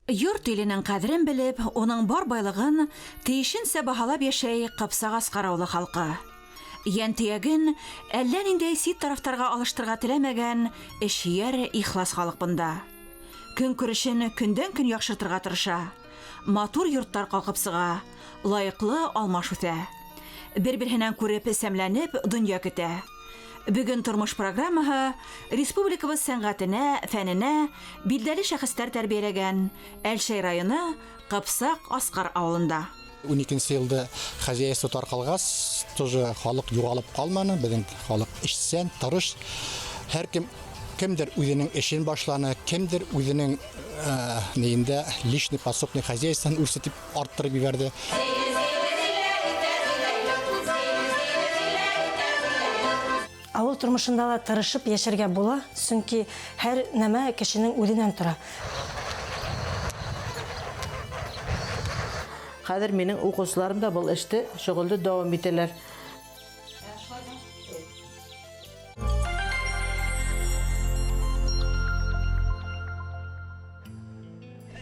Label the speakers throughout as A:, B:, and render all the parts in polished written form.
A: Йорт иленең ҡәҙерен белеп, уның бар байлығын тейешенсә баһалап йәшәй Ҡыпсаҡ Асҡар ауылы халҡы. Йән төйәген әллә ниндәй сит тарафтарға алыштырға теләмәгән эшһөйәр ихлас халыҡ бында. Көнкүрешен көндән-көн яҡшыртырға тырыша. Матур йорттар ҡалҡып сыға, лайыҡлы алмаш үҫә. Бер-береһенән күреп, сәмләнеп донъя көтә. Бөгөн тормош программаһы республикабыҙ сәнғәтенә, фәненә билдәле шәхестәр тәрбиәләгән Әлшәй районы Ҡыпсаҡ Асҡар ауылында.
B: 12 йылда хозяйство тарҡалғас, тоже халыҡ юғалып ҡалманы. Беҙҙең халыҡ эшсән, тырыш. Һәр кем кемдер үҙенең эшен башланы, кемдер үҙенең нейендә личный подсобный хозяйствоны үрсетеп арттырып ебәрҙе.
C: Ауыл тормошонда ла тырышып йәшәргә була, сөнки һәр нәмә кешенең үҙенән тора.
D: Хәҙер минең уҡыусыларым да был эште, шөғөлдө дауам итәләр.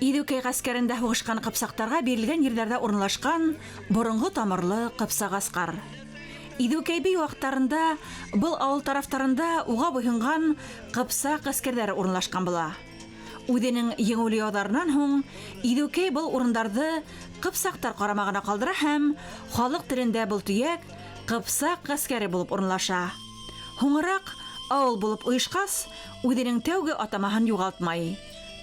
A: Иҙеүкәй ғәскәрендә һуғышҡан ҡыпсаҡтарға бирелгән ерҙәрҙә урынлашҡан боронғо тамырлы Ҡыпсаҡ Асҡар. Иҙеүкәй бей ваҡыттарында был ауыл тарафтарында уға буйһонған ҡыпсаҡ ғәскәрҙәре урынлашҡан була. Үҙенең еңеүле яуҙарынан һуң Иҙеүкәй был урындарҙы ҡыпсаҡтар ҡарамағына ҡалдыра һәм халыҡ телендә был төйәк ҡыпсаҡ ғәскәре булып урынлаша. Һуңыраҡ ауыл булып ойошҡас, үҙенең тәүге атамаһын юғалтмай.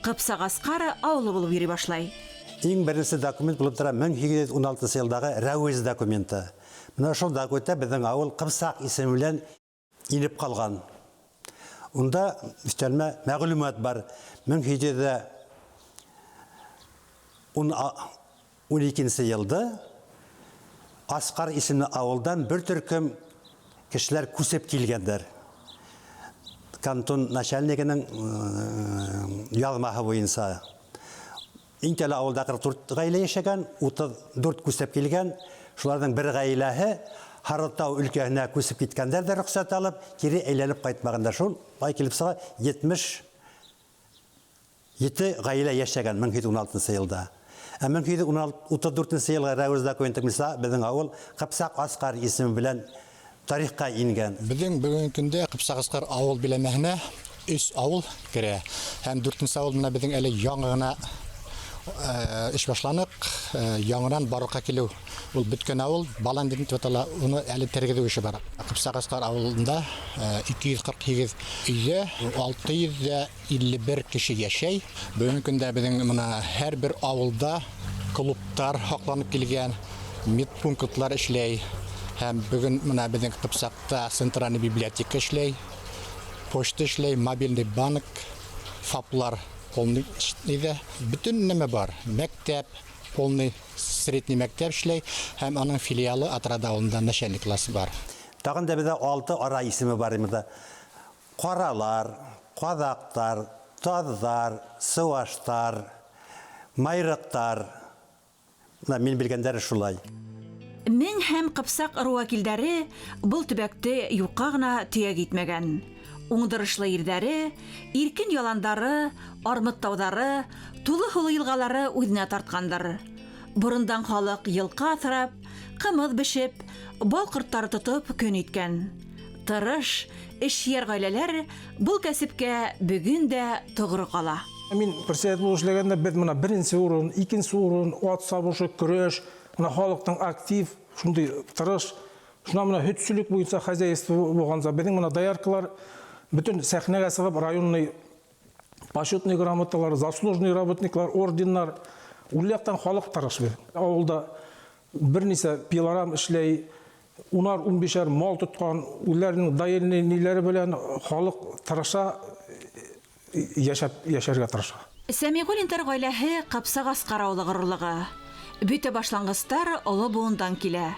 A: Ҡыпсаҡ Асҡар ауылы булып йөрөй башлай.
E: Иң беренсе документ булып тора 1816 йылдағы Рәүез документы. Мына шул документта беҙҙең ауыл Ҡыпсаҡ исеме белән инеп ҡалған. Унда өҫтәлмә мәғлүмәт бар. 1812 йылда Асҡар исемле ауылдан бер төркөм кешеләр күсеп килгәндәр. Кантон начальнигының яҙмаһы буйынса. Иң тәүлә ауылда 44 ғаилә йәшәгән, 34 күсеп килгән. Шуларҙың бер ғаиләһе Һарытау өлкәһенә күсеп киткәндәр ҙә рөхсәт алып, кире әйләнеп ҡайтмағандар. Шул ай килеп сыға 77 ғаилә йәшәгән 1816 йылда. Ә 1834 йылға Рәүез документы буйынса беҙҙең ауыл Ҡыпсаҡ Асҡар исеме белән тарихҡа ингән.
B: Беҙҙең бөгөнгө көндә Ҡыпсаҡ Асҡар ауыл биләмәһенә 3 ауыл керә. Һәм 4-нсе ауыл менән беҙҙең әле яңы ғына эш башланыҡ, яңынан барлыҡҡа килеү. Ул бөткән ауыл, Баландин тип атала, уны әле тергеҙеү эше бара. Ҡыпсаҡ Асҡар ауылында 248 өйҙә 651 кеше йәшәй. Бөгөнгө көндә беҙҙең мына һәр бер ауылда клубтар һаҡланып килгән, медпунктлар эшләй. Һәм бөгөн мына беҙҙең Ҡыпсаҡта центральный библиотека эшләй, почта эшләй, мобильный банк, ФАПлар полный эшләй. Бөтөн нәмә бар. Мәктәп, полный средний мәктәп эшләй һәм аның филиалы Атрада ауылында начальный классы бар.
E: Тағын да беҙҙә 6 ара исеме бар инде. Ҡаралар, ҡаҙаҡтар, таҙҙар, сыуаштар, майрыҡтар. Мына мин белгәндәре шулай.
A: Мең һәм Ҡыпсаҡ ырыу вәкилдәре был төбәкте юҡҡа ғына төйәк итмәгән. Уңдырышлы ерҙәре, иркен яландары, армыт тауҙары, тулы һулы йылғалары үҙенә тартҡандыр. Борондан халыҡ йылҡы аҫрап, ҡымыҙ бешеп, бал ҡорттары тотоп көн иткән. Тырыш, эшһөйәр ғаиләләр был кәсепкә бөгөн дә тоғро ҡала.
F: Мин председатель булып эшләгәндә беҙ мына беренсе урын, икенсе урын, ат сабышы, көрәш, мына халыҡтың актив, шундай тырыш, шунан мына һөтсөлөк буйынса хозяйство булғанса, беҙҙең мына дояркалар бөтөн сәхнәгә сығып районный почетный грамоталар, заслуженный работниклар, орденнар, ул яҡтан халыҡ тырыш беҙ. Ауылда бер нисә пилорам эшләй, унар, ун бишәр мал тотҡан, үҙләренең доельный ниләре белән халыҡ тырыша, йәшәп, йәшәргә тырыша.
A: Сәмиғуллиндар ғаиләһе Ҡыпсаҡ Асҡар ауылы ғорурлығы. Бөтә башланғыстар оло быуындан килә.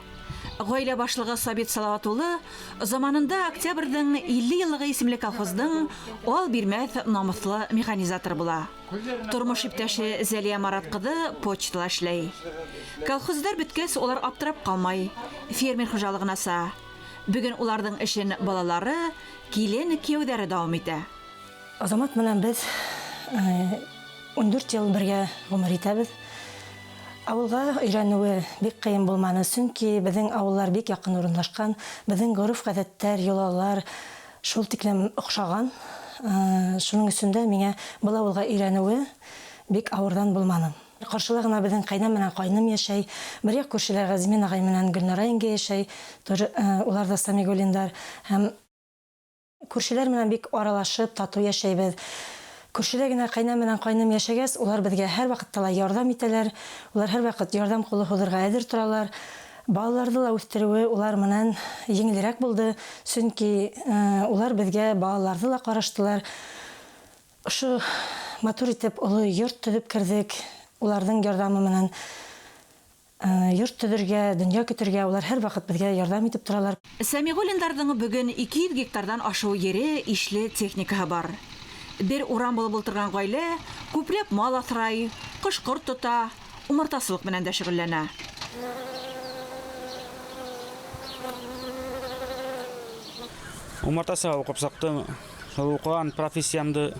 A: Ғаилә башлығы Сабит Салауат улы заманында Октябрҙең 50 йыллығы исемле колхоздың ал бирмәҫ намыҫлы механизаторы була. Тормош иптәше Зәлиә Марат ҡыҙы почтала эшләй. Колхоздар бөткәс, улар аптырап ҡалмай, фермер хужалығын аса. Бөгөн уларҙың эшен балалары, килен, кейәүҙәре дауам итә.
C: Азамат менән беҙ 14 йыл бергә ғүмер итәбеҙ. Ауылға өйрәнеүе бик ҡыйын булманы, сөнки беҙҙең ауыллар бик яҡын урынлашҡан, беҙҙең ғөрөф-ғәҙәттәр, йолалар шул тиклем оҡшаған. Шуның өсөн дә миңә был ауылға өйрәнеүе бик ауырҙан булманы. Ҡаршыла ғына беҙҙең ҡайным менән ҡайным йәшәй, бер яҡ күршелә Ғәзмин ағай менән Гөлнара еңгә йәшәй, улар ҙа Самигуллиндар. Һәм күршеләр менән бик аралашып, татыу йәшәйбеҙ. Күршелә генә ҡайным менән ҡайным йәшәгәс, улар беҙгә һәр ваҡытта ла ярҙам итәләр, улар һәр ваҡыт ярҙам ҡулы һуҙырға әҙер торалар. Балаларҙы ла үҫтереүе улар менән еңелерәк булды, сөнки улар беҙгә балаларҙы ла ҡараштылар. Ошо матур итеп оло йорт төҙөп керҙек, уларҙың ярҙамы менән йорт төҙөргә, донъя көтөргә улар һәр ваҡыт беҙгә ярҙам итеп торалар.
A: Сәмиғуллиндарҙың бөгөн 200 гектарҙан ашыу ере, ишле техникаһы бар. Бер урам булып ултырған ғаилә күпләп мал аҫрай, ҡош-ҡорт тота, умартасылыҡ менән дә шөғөлләнә.
G: Умартасыға уҡып сыҡтым. Шул уҡыған профессиямды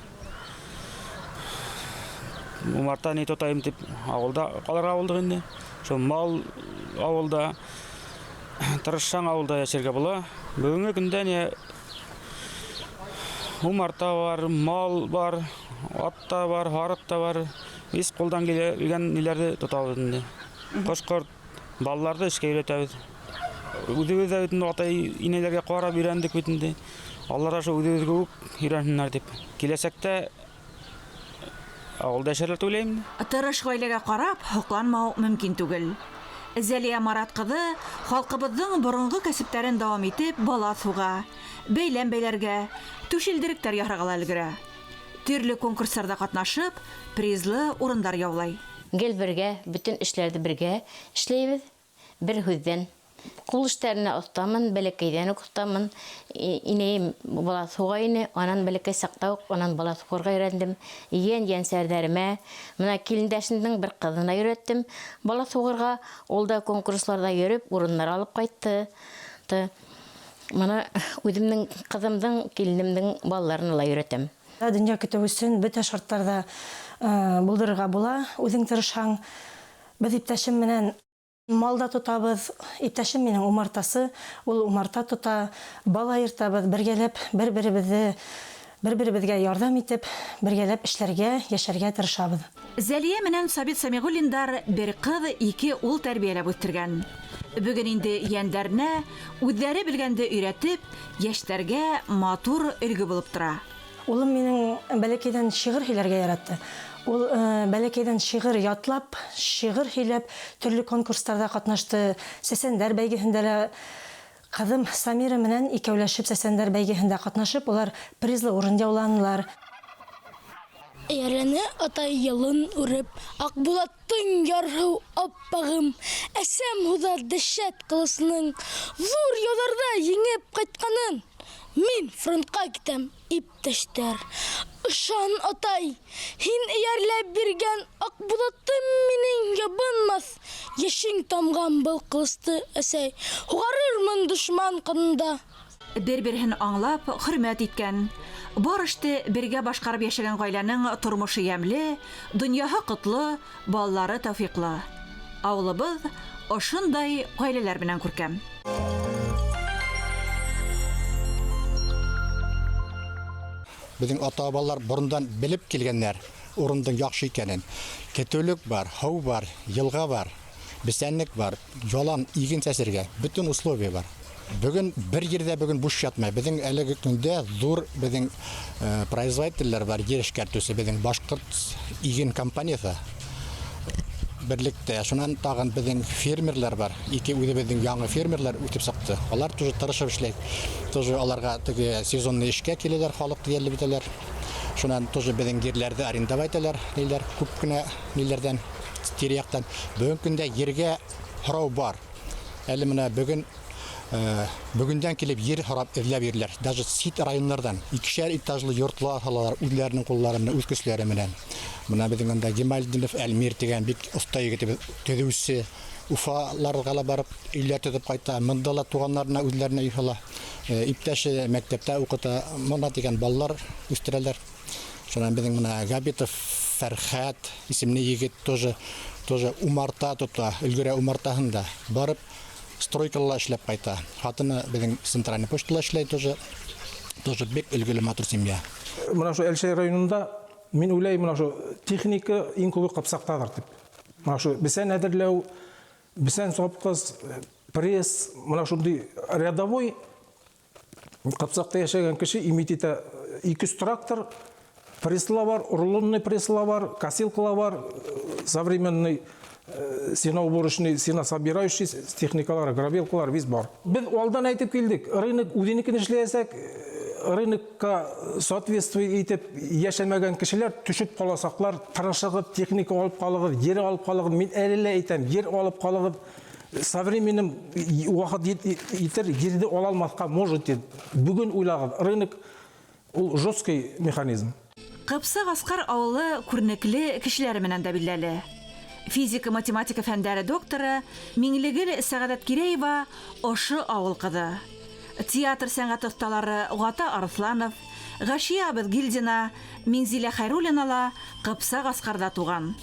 G: умарта ни тотайым тип ауылда ҡалырға булдыҡ инде. Шул мал ауылда, тырышһаң ауылда йәшәргә була. Бөгөнгө көндә ни умарта бар, мал бар, ат та бар, һарыҡ та бар. Ис ҡулдан килгән ниләрҙе тотабыҙ инде. Ҡош-ҡорт, балаларҙы эшкә өйрәтәбеҙ. Үҙебеҙ ҙә бит инде атай-инәйләргә ҡарап өйрәндек бит инде. Алар ошо үҙебеҙгә үк өйрәнһеннәр тип. Киләсәктә ауылда йәшәргә тип уйлайым.
A: Тырыш ғаиләгә ҡарап һоҡланмау мөмкин түгел. Зәлиә Марат ҡыҙы халҡыбыҙҙың боронғо кәсептәрен дауам итеп балаҫ һуға, бәйләм бәйләргә, түшелдеректәр яһарға ла өлгөрә. Төрлө конкурстарҙа ҡатнашып, призлы урындар яулай.
H: Гел бергә, бөтөн эшләрҙе бергә эшләйбеҙ, бер һүҙҙән. Ҡул эштәренә оҫтамын, бәләкәйҙән үк оҫтамын. Инәйем балаҫ һуға ине, анан бәләкәй саҡта уҡ анан балаҫ һуғырға өйрәндем. Ейән-ейәнсәрҙәремә, мына килендәшемдең бер ҡыҙына өйрәттем балаҫ һуғырға. Ул да конкурсларҙа йөрөп, урыннар алып ҡайтты. Мына үҙемдең ҡыҙымдың, киленемдең балаларына ла өйрәтәм.
C: Донъя көтөү өсөн бөтә шарттарҙа булдырырға була, үҙең тырышһаң. Беҙ иптәшем менән мал да тотабыҙ, иптәшем минең умартасы, ул умарта тота, бал айыртабыҙ, бергәләп бер-беребеҙгә ярҙам итеп, бергәләп эшләргә, йәшәргә тырышабыҙ.
A: Зәлиә менән Сабит Сәмиғуллиндар бер ҡыҙ, ике ул тәрбиәләп үҫтергән. Бөгөн инде йәндәренә үҙҙәре белгәнде өйрәтеп, йәштәргә матур өлгө булып тора.
C: Улым минең бәләкәйҙән шиғыр һөйләргә яратты. Ул бәләкәйҙән шиғыр ятлап, шиғыр һөйләп, төрлө конкурстарҙа ҡатнашты. Сәсәндәр бәйгеһендә лә ҡыҙым Самира менән икәүләшеп сәсәндәр бәйгеһендә ҡатнашып, улар призлы урын яуланылар.
I: Эйәрлене атай йылын үреп, Аҡбулаттың ярһыу аппағым, әсәм һуҙа дәшәт ҡылысының ҙур яуҙарҙа еңеп ҡайтҡанын. Мин фронтҡа китәм, иптәштәр. Ышан, атай, һин эйәрләп биргән Аҡбулатым минең ябынмаҫ. Йәшең тамған был ҡылысты, әсәй, һуғарырмын дошман ҡанында.
A: Бер-береһен аңлап, хөрмәт иткән, бар эште бергә башҡарып йәшәгән ғаиләнең тормошо йәмле, донъяһы ҡотло, балалары тәүфиҡлы. Ауылыбыҙ ошондай ғаиләләр менән күркәм.
B: Беҙҙең ата-бабалар борондан белеп килгәндәр урындың яҡшы икәнен. Көтөүлек бар, һыу бар, йылға бар, бесәнлек бар, ялан иген сәсергә бөтөн условия бар. Бөгөн бер ерҙә бөгөн буш ятмай. Беҙҙең әлеге көндә ҙур беҙҙең производителдәр бар, ер эшкәртеүсе, беҙҙең Башҡорт иген компанияһы берлектә. Шунан тағын беҙҙең фермерлар бар. Ике үҙебеҙҙең яңы фермерлар үтеп сыҡты. Алар тоже тырышып эшләй. Тоже аларға теге сезонный эшкә киләләр, халыҡты йәлләп итәләр. Шунан тоже беҙҙең ерләрҙе арендовать итәләр, ниләр, күп кенә ниләрҙән, тирә-яҡтан. Бөгөн көндә ергә һорау бар. Әле мына бөгөндән килеп ер һорап эҙләп йөрөләр. Даже сит райондарҙан икешәр этажлы йортлар һалалар үҙләренең ҡуллары менән, үҙ көсләре менән. Мына беҙҙең анда Гимальдинов Әлмир тигән бик оҫта егетебеҙ, төҙөүсе, Уфаларға ла барып өйләр төҙөп ҡайта, мында ла туғандарына үҙләренә өй һала. Иптәше мәктәптә уҡыта, мына тигән балалар үҫтерәләр. Шунан беҙҙең мына Габитов Фәрхәт исемле егет тоже тоже умарта тота, өлгерә умартаһын да. Барып стройкала эшләп кайта. Хатыны безнең центральный почтала эшләй тоже. Тоже бик өлгөле матур семья.
F: Менә шу Әлшәй районында мин уйлайым, менә шу техника иң күбе Кыпсактадыр дип. Менә шу бесән әҙерләү, бесән сапҡыс, пресс, менә шундый рядовой Кыпсакта яшәгән кеше иметь итә 200 трактор, пресслар бар, рулонный пресслар бар, косилкалар бар, современный сеноуборочный, сенособирающий техникалар, грабилкалар весь бар. Без алдан әйтеп килдек, рынок үзенекен эшләячәк, рынокка соответствие итеп яшәмәгән кешеләр төшеп каласаклар, тырышыгыз, техника алып калыгыз, ер алып калыгыз. Мин әле лә әйтәм, ер алып калыгыз. Со временем вакыт итер, ерде ала алмаҫҡа можете. Бүген уйлагыз, рынок ул жесткий механизм.
A: Кыпсак Аскар авылы күренекле кешеләре менән дә билдәле. Физика-математика фәндәре докторы Миңлегөл Сәғәдәт Киреева ошо авыл кызы. Театр сәнгате осталары Гата Арысланов, Гашия Абыҙгилдина, Миңзилә Хәйруллина ла Кыпсак Аскарда туган.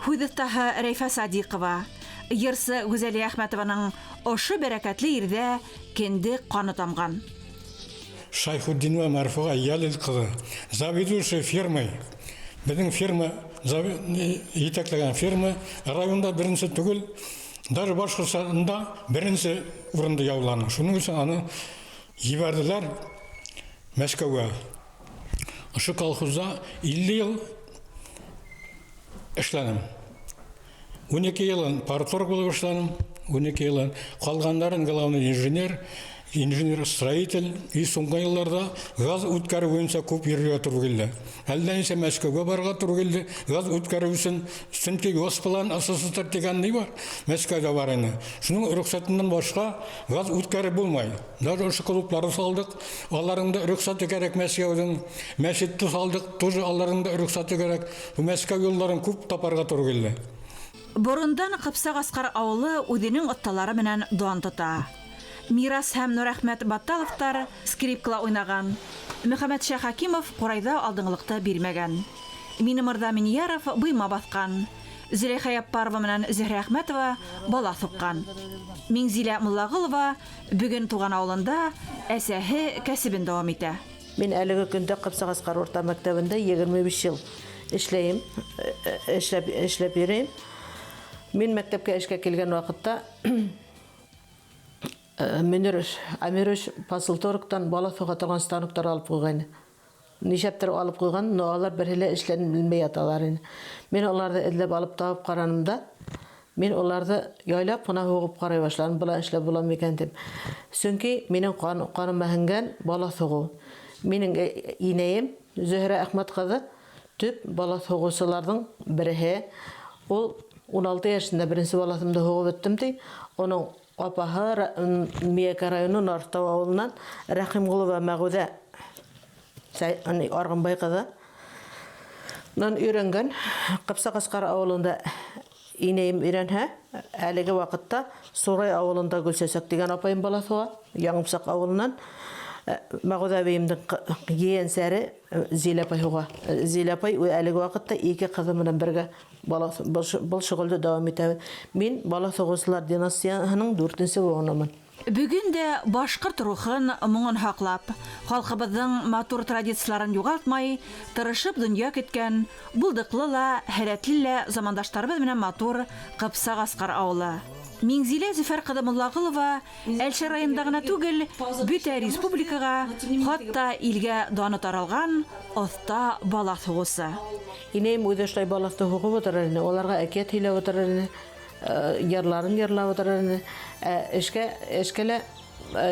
A: Һүҙ оҫтаһы Рәйфә Садиҡова, йырсы Гүзәлиә Әхмәтованың ошо бәрәкәтле ерҙә кендек ҡаны тамған.
J: Шайхутдинова Марфуға Ялил ҡыҙы, заведующая фермой. Беҙҙең ферма, етәкләгән ферма районда беренсе түгел, даже Башҡортостанда беренсе урынды яуланы. Шуның өсөн аны ебәрҙеләр Мәскәүгә. Ошо колхозда 50 йыл эшләнем. 12 йылын парторг булып эшләнем, 12 йылын. Ҡалғандарын главный инженер, инженер-строитель. И соңғы йылларда газ үткәреү буйынса күп йөрөргә тура килде. Әллә нисә Мәскәүгә барырға тура килде. Газ үткәреү өсөн, сөнки Госплан СССР дигән ни бар, Мәскәүҙә бар ине. Шуның рөхсәтеннән башҡа газ үткәреп булмай. Даже ошо клубларҙы салдыҡ, аларҙың да рөхсәте кәрәк Мәскәүҙең. Мәсетте салдыҡ, тоже аларҙың да рөхсәте кәрәк. Мәскәү юлдарын күп тапарға тура килде.
A: Борондан Ҡыпсаҡ Асҡар ауылы үҙенең оҫталары менән дан тота. Мирас һәм Нурәхмәт Батталовтар скрипкала уйнаған. Мөхәммәтша Хәкимов ҡурайҙа алдынғылыҡты бирмәгән. Минемырҙа Миньяров быйма баҫҡан. Зөләйха Яппарова менән Зөһрә Әхмәтова бала һуҡҡан. Миңзилә Муллағолова бөгөн туған ауылында әсәһе кәсебен дауам итә.
D: Мин әлеге көндә Ҡыпсаҡ Асҡар урта мәктәбендә 25 йыл эшләйем, эшләп йөрөйөм. Мин мәктәпкә эшкә килгән ваҡытта Мөнир Амирович посылторгтан бала һуға торған станоктар алып ҡуйғайны. Нишәптер алып ҡуйған, но алар береһе лә эшләрен белмәй яталар ине. Мин уларҙы эҙләп алып табып ҡараным да, мин уларҙы яйлап ҡына һуғып ҡарай башланым, былай эшләп була микән тип. Сөнки минең ҡаныма һеңгән бала һуғыу. Минең инәйем Зөһрә Әхмәт ҡыҙы төп бала һуғыусыларҙың береһе. Ул 16 йәшендә беренсе балаҫымды һуғып бөттөм ти. Уның апаһы Миәкә районы Нарттау ауылынан Рәхимғолова Мәғүҙә Арғынбай ҡыҙы нан өйрәнгән. Ҡыпсаҡ Асҡар ауылында инәйем өйрәнһә, әлеге ваҡытта Сурай ауылында Гөлсәсәк тигән апайым балаҫы бар, Яңыпсаҡ ауылынан. Мәғүҙә әбейемдең ейәнсәре Зилә апай һуға. Зилә апай әлеге ваҡытта ике ҡыҙы менән бергә был шөғөлдө дауам итәбеҙ. Мин бала һуғыусылар династияһының дүртенсе быуынымын.
A: Бөгөн дә башҡорт рухын, моңон һаҡлап, халҡыбыҙҙың матур традицияларын юғалтмай, тырышып донъя көткән, булдыҡлы ла, һәләтле лә замандаштарыбыҙ менән матур Ҡыпсаҡ Асҡар ауылы. Миңзилә Зөфәр ҡыҙы Муллағолова Әлшәй районында ғына түгел, бөтә республикаға, хатта илгә даны таралған оҫта бала һуғыусы.
D: Инәйем үҙе шулай балаҫты һуғып ултыра ине, уларға әкиәт һөйләп ултыра ине, йырларын йырлап ултыра ине. Эшкә лә,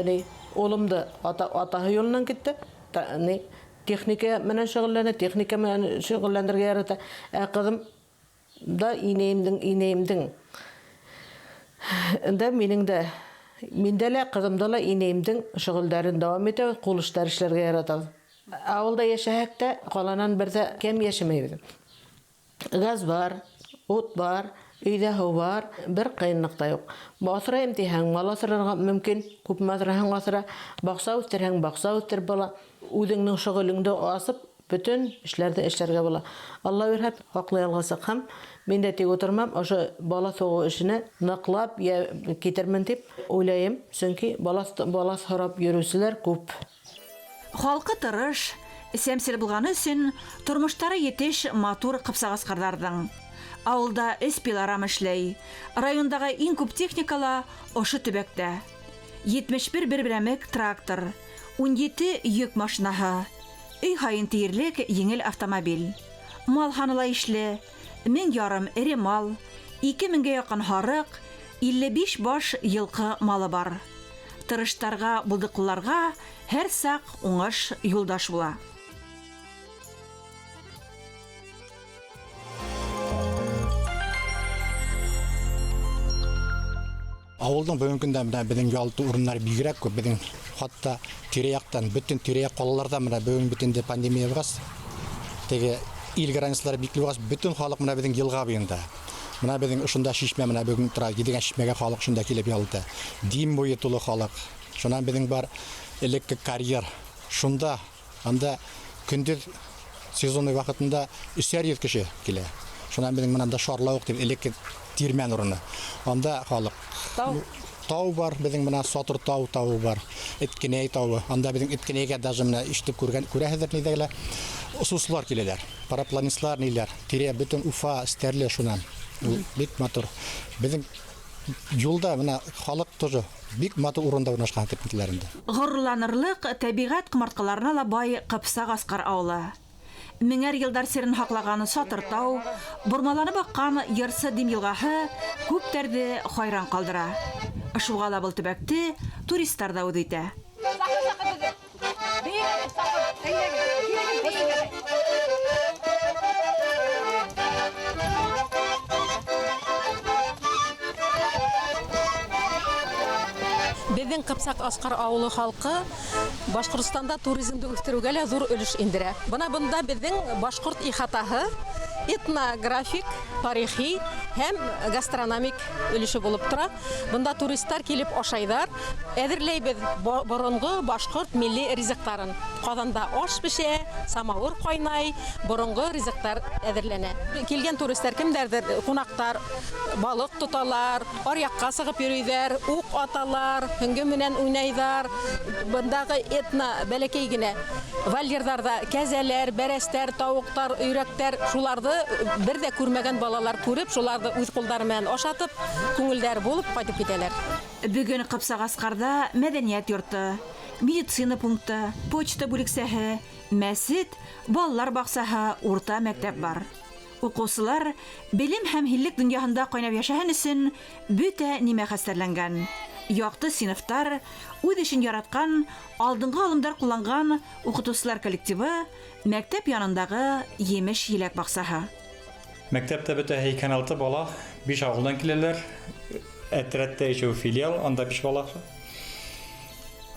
D: ни, улым да атаһы юлынан китте. Ни, техника менән шөғөлләнә, техника менән шөғөлләнергә ярата. Ә ҡыҙым да инәйемдең Инде минең дә, миндә лә, ҡыҙымда ла инәйемдең шөғөлдәрен дауам итәбеҙ, ҡул эштәре эшләргә яратабыҙ. Ауылда йәшәһәк тә, ҡаланан бер ҙә кәм йәшәмәйбеҙ. Газ бар, ут бар, өйҙә һыу бар, бер ҡыйынлыҡ та юҡ. Аҫрайым тиһәң, мал аҫрарға мөмкин, күпме аҫраһаң аҫра, баҡса үҫтерһәң, баҡса үҫтереп була. Үҙеңдең шөғөлөңдө асып, Бөтөн эшләрҙе эшләргә була. Алла бирһә, хаҡлы ялға сыҡһам, мин дә тик утырмам, ошо балаҫ һуғыу эшенә ныҡлап китермен тип уйлайым, сөнки балаҫ балаҫ һорап йөрөүселәр күп.
A: Халҡы тырыш, сәмсел булғаны өсөн тормоштары етеш матур ҡыпсағасҡарҙарҙың. Ауылда өс пилорама эшләй. Райондағы иң күп техникала ошо төбәктә. 71 бер берәмек трактор, 17 йөк машинаһы, өй һайын тиерлек еңел автомобиль. Мал һаны ла ишле, 1500 эре мал, 2000-гә яҡын һарыҡ, 55 баш йылҡы малы бар. Тырыштарға, булдыҡлыларға һәр саҡ уңыш юлдаш була.
B: Ауылдың бөгөнгө көндә менә беҙҙең ял урыннары бигерәк күп. Беҙҙең хатта тирә-яҡтан, бөтөн тирә-яҡ ҡалаларҙан менә бөгөн бит инде пандемия булғас, теге ил границалары бикле булғас, бөтөн халыҡ менә беҙҙең йылға буйында. Менә беҙҙең ошонда шишмә менә бөгөн тора, Етегән шишмәгә халыҡ шунда килеп ял итә. Дим буйы тулы халыҡ. Шунан беҙҙең бар элекке карьер. Шунда анда көндөҙ сезонный ваҡытында 300 кеше килә. Шунан беҙҙең менә анда шарлауыҡ тип элекке тирмән урыны. Анда халыҡ.
D: Тау.
B: Тау бар, беҙҙең менә Сатыр тау тауы бар, Эткенәй тауы. Анда беҙҙең Эткенәйгә даже менә ишетеп күргән, күрәһеҙҙер ниҙә лә, осоусылар киләләр. Парапланистлар ниләр. Тирә бөтөн Уфа, Стәрле шунан. Ул бик матур. Беҙҙең юлда менә халыҡ тоже бик матур урында урынлашҡан тип әйтәләр инде.
A: Ғорурланырлыҡ тәбиғәт ҡомартҡыларына ла бай Ҡыпсаҡ Асҡар ауылы. Меңәр йылдар серен һаҡлаған Сатыр тау, бормаланып аҡҡан Йырсы Дим йылғаһы күптәрҙе хайран ҡалдыра. Шуға ла был төбәкте туристар ҙа үҙ итә.
K: Беҙҙең Ҡыпсаҡ Асҡар ауылы халҡы Башҡортостанда туризмды үҫтереүгә лә ҙур өлөш индерә. Бына бында беҙҙең башҡорт ихатаһы этнографик, тарихи һәм гастрономик өлөшө булып тора. Бында туристар килеп ашайҙар. Әҙерләйбеҙ боронғо башҡорт милли ризыҡтарын. Ҡаҙанда аш бешә, самауыр ҡайнай, боронғо ризыҡтар әҙерләнә. Килгән туристар кемдәрҙер, ҡунаҡтар балыҡ тоталар, аръяҡҡа сығып йөрөйҙәр, уҡ аталар, һөңгө менән уйнайҙар. Бындағы этно бәләкәй генә вольерҙарҙа кәзәләр, бәрәстәр, тауыҡтар, өйрәктәр, шуларҙы бер ҙә күрмәгән балалар күреп, шуларҙы үҙ ҡулдары менән ашатып, күңелдәре булып ҡайтып китәләр.
A: Бөгөн Ҡыпсаҡ Асҡарҙа мәҙәниәт йорто, медицина пункты, почта бүлексәһе, мәсет, балалар баҡсаһы, урта мәктәп бар. Уҡыусылар белем һәм һиллек донъяһында ҡайнап йәшәһен өсөн бөтә нимә хәстәрләнгән. Яҡты синыфтар, үҙ эшен яратҡан, алдынғы алымдар ҡулланған уҡытыусылар коллективы, мәктәп янындағы емеш-еләк баҡсаһы.
L: Мәктәптә бөтә 86 бала, 5 ауылдан киләләр. Әтрәттә ишеү филиал, анда 5 бала.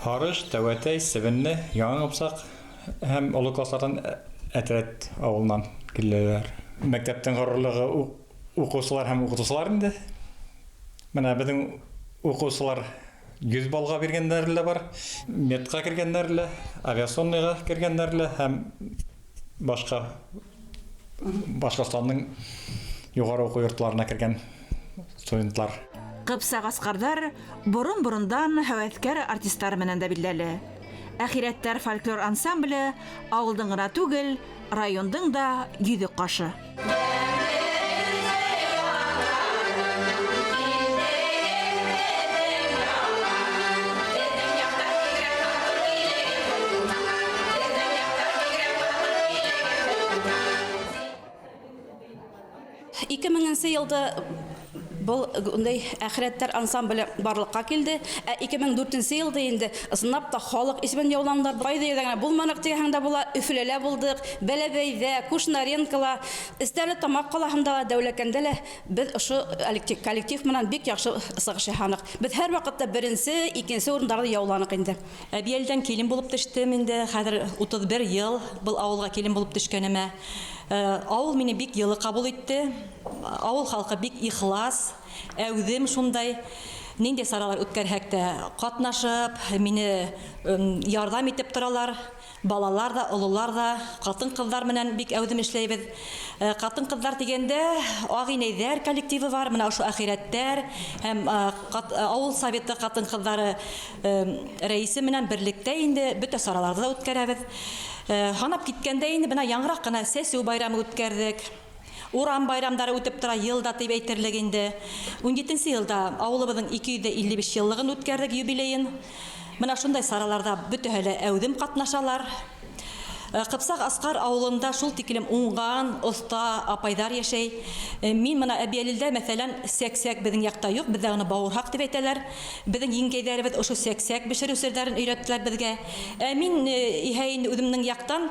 L: Һарыш, Тәүәтәй, Себенле, Яңы Ҡыпсаҡ һәм оло класстарҙан Әтрәт ауылынан киләләр. Мәктәптең ғорурлығы уҡыусылар һәм уҡытыусылар инде. Менә беҙҙең уҡыусылар 100 балға биргәндәре лә бар, медҡа кергәндәре лә, авиационныйға кергәндәре лә һәм башҡа Башҡортостандың юғары уҡыу йортларына кергән студентлар.
A: Ҡыпсаҡ Асҡарҙар борон-борондан һәүәҫкәр артистар менән дә билдәле. Әхирәттәр фольклор ансамбле ауылдың ғына түгел, райондың да йөҙөк ҡашы.
M: Ике меңенсе йылда был ундай әхирәттәр ансамбле барлыҡҡа килде. Ә ике мең дүртенсе йылда инде ысынлап та халыҡ исемен яуланылар. Ҡайҙа ерҙә генә булманыҡ тиһәң дә була, Өфөлә лә булдыҡ, Бәләбәйҙә, Кушнаренкола, Стәрлетамаҡ ҡалаһында ла, Дәүләкәндә лә беҙ ошо коллектив менән бик яҡшы сығыш яһаныҡ. Беҙ һәр ваҡытта беренсе, икенсе урындарҙы яуланыҡ инде.
N: Әбйәлдән килен булып төштөм инде. Хәҙер 31 йыл был ауылға килен булып төшкәнемә. Ауыл мине бик йылы ҡабул итте. Ауыл халҡы бик ихлас, әүҙем шундай. Ниндәй саралар үткәрһәк тә ҡатнашып, мине ярҙам итеп торалар. Балалар да, ололар да, ҡатын-ҡыҙҙар менән бик әүҙем эшләйбеҙ. Ҡатын-ҡыҙҙар тигәндә Ағ инәйҙәр коллективы бар, менә ошо Әхирәттәр һәм авыл советы ҡатын-ҡыҙҙары рәисе менән берлектә инде бөтә сараларҙы да үткәрәбеҙ. Һанап киткәндә инде бына яңыраҡ ҡына сәсеү байрамы үткәрҙек. Урам байрамдары үтеп тора йылда тип әйтерлек инде. 17 йылда ауылыбыҙҙың 255 йыллығын үткәрҙек, юбилейын. Мына шундай сараларҙа бөтәһе лә әүҙем ҡатнашалар. Ҡыпсаҡ Асҡар ауылында шул тиклем уңған, оҫта апайҙар йәшәй. Мин мына Әбйәлилдә, мәҫәлән, сәк-сәк беҙҙең яҡта юҡ, беҙҙә уны бауырһаҡ тип әйтәләр. Беҙҙең еңгәйҙәребеҙ ошо сәк-сәк бешереү серҙәрен өйрәттеләр беҙгә. Ә мин иһә инде үҙемдең яҡтан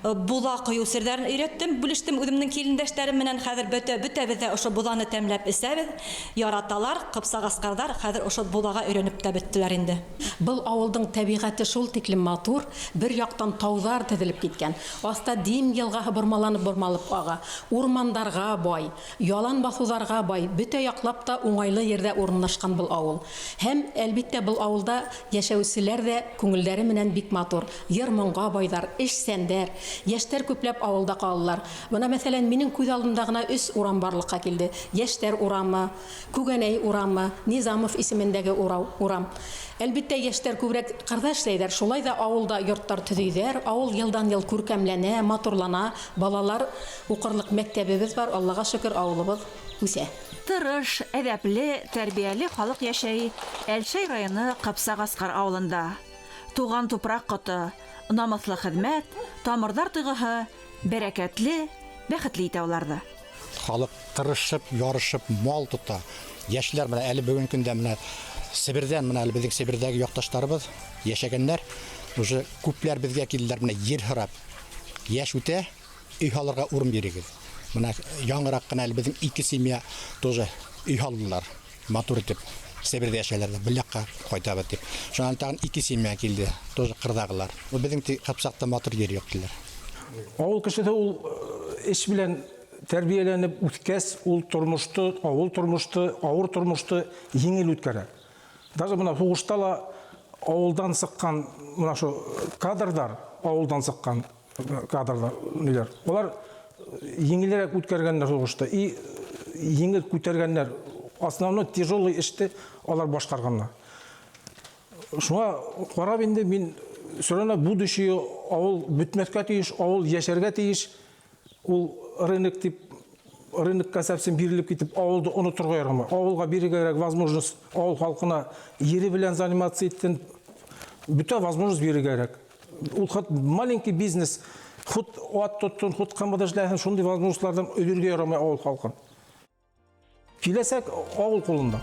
N: буҙа ҡойоу серҙәрен өйрәттем, бүлештем үҙемдең килендәштәрем менән. Хәҙер бөтәбеҙ ҙә ошо буҙаны тәмләп эсәбеҙ, яраталар. Ҡыпсаҡ Асҡарҙар хәҙер ошо буҙаға өйрәнеп тә бөттөләр инде.
K: Был ауылдың тәбиғәте шул тиклем матур, бер яҡтан тауҙар теҙелеп киткән. Аҫта Дим йылғаһы бормаланып бормалып аға. Урмандарға бай, ялан баҫыуҙарға бай, бөтә яҡлап та уңайлы ерҙә урынлашҡан был ауыл. Һәм әлбиттә был ауылда йәшәүселәр ҙә күңелдәре менән бик матур. Йыр-моңға байҙар, эшсәндәр, йәштәр күпләп ауылда ҡалалар. Бына мәҫәлән, минең күҙ алдымда ғына 3 урам барлыҡҡа килде. Йәштәр урамы, Күгәнәй урамы, Низамов исемендәге урам. Әлбиттә, йәштәр күберәк ҡырҙа эшләйҙәр, шулай ҙа ауылда йорттар төҙөйҙәр, ауыл йылдан-йыл күркәмләнә, матурлана, балалар уҡырлыҡ мәктәбебеҙ бар, Аллаға шөкөр, ауылыбыҙ үҫә.
A: Тырыш, әҙәпле, тәрбиәле халыҡ йәшәй Әлшәй районы Ҡыпсаҡ Асҡар ауылында. Туған тупраҡ ҡото, намыҫлы хеҙмәт, тамырҙар тойғоһо бәрәкәтле, бәхетле итә уларҙы.
B: Халыҡ тырышып, ярышып мал тота. Йәшләр менә әле бөгөн көндә менә Себерҙән, менә әле беҙҙең Себерҙәге яҡташтарыбыҙ йәшәгәндәр, уже күпләр беҙгә килделәр, менә ер һорап. Йәш үтә, өй һалырға урын бирегеҙ. Менә яңыраҡ ҡына әле беҙҙең 2 семья тоже өй һалдылар, матур итеп. Себерҙә йәшәләр ҙә, был яҡҡа ҡайтабыҙ тип. Шунан тағын 2 семья килде, тоже ҡырҙағылар. Беҙҙең Ҡыпсаҡта матур ер юҡ тиләр.
F: Ауыл кешеһе ул эш белән тәрбиәләнеп үҫкәс, ул тормошто, ауыл тормошто, ауыр тормошто еңел үткәрә. Даже бына һуғышта ла ауылдан сыҡҡан мына ошо кадрҙар, ауылдан сыҡҡан кадрҙар, ниләр, улар еңелерәк үткәргәндәр һуғышты и еңел күтәргәндәр. Основной тяжелый эште алар башҡарғандар. Шуңа ҡарап инде мин все равно будущее ауыл бөтмәҫкә тейеш, ауыл йәшәргә тейеш. Ул рынок тип, рынокка совсем бирелеп китеп ауылды оноторға ярамай. Ауылға бирергә кәрәк возможность, ауыл халҡына ере белән заниматься итһен, бөтә возможность бирергә кәрәк. Ул хат маленький бизнес, хут ат тотһон, хут ҡымыҙ эшләһен, шундай возможностьларҙан өҙөргә ярамай ауыл халҡын. Киләсәк ауыл ҡулында.